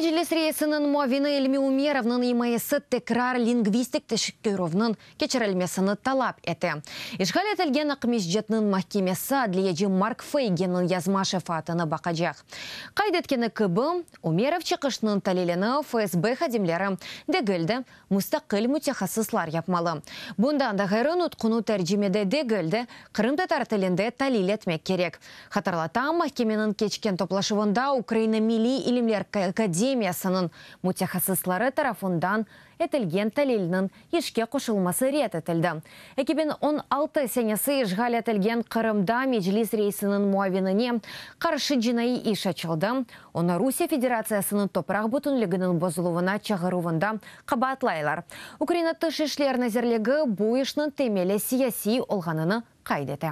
Meclis reisiniñ muavini İlmi Umerovnıñ imayesi tekrar lingvistik teşkerüvniñ keçirilmesini talap ete. İşğal etilgen Aqmescitniñ mahkemesi adliyeci Mark Feyginniñ yazma şefaatını baqacaq. Qayd etkeni kibi, Umerov çıqışınıñ talilini FSB hadimleri degil de, mustaqil mütehassıslar yapmalı. Bundan da ğayrı, nutqunı tercimede degil de, qırımtatar tilinde talil etmek kerek. Hatırlatam, mahkemeniñ keçken toplaşuvında Ukraina Milliy ilimler akademiyasınıñ mütehassısları tarafından etilgen talilniñ işke qoşulması red etildi. 2016 senesi işğal etilgen Qırımda Meclis reisiniñ muavinine qarşı cinaiy iş açıldı, onı Rusiye Federatsiyasınıñ topraq bütünliginiñ bozuluvına çağıruvında qabaatlaylar. Ukraina Tış işler nazirligi bu işniñ temeli siyasiy olğanını qayd ete.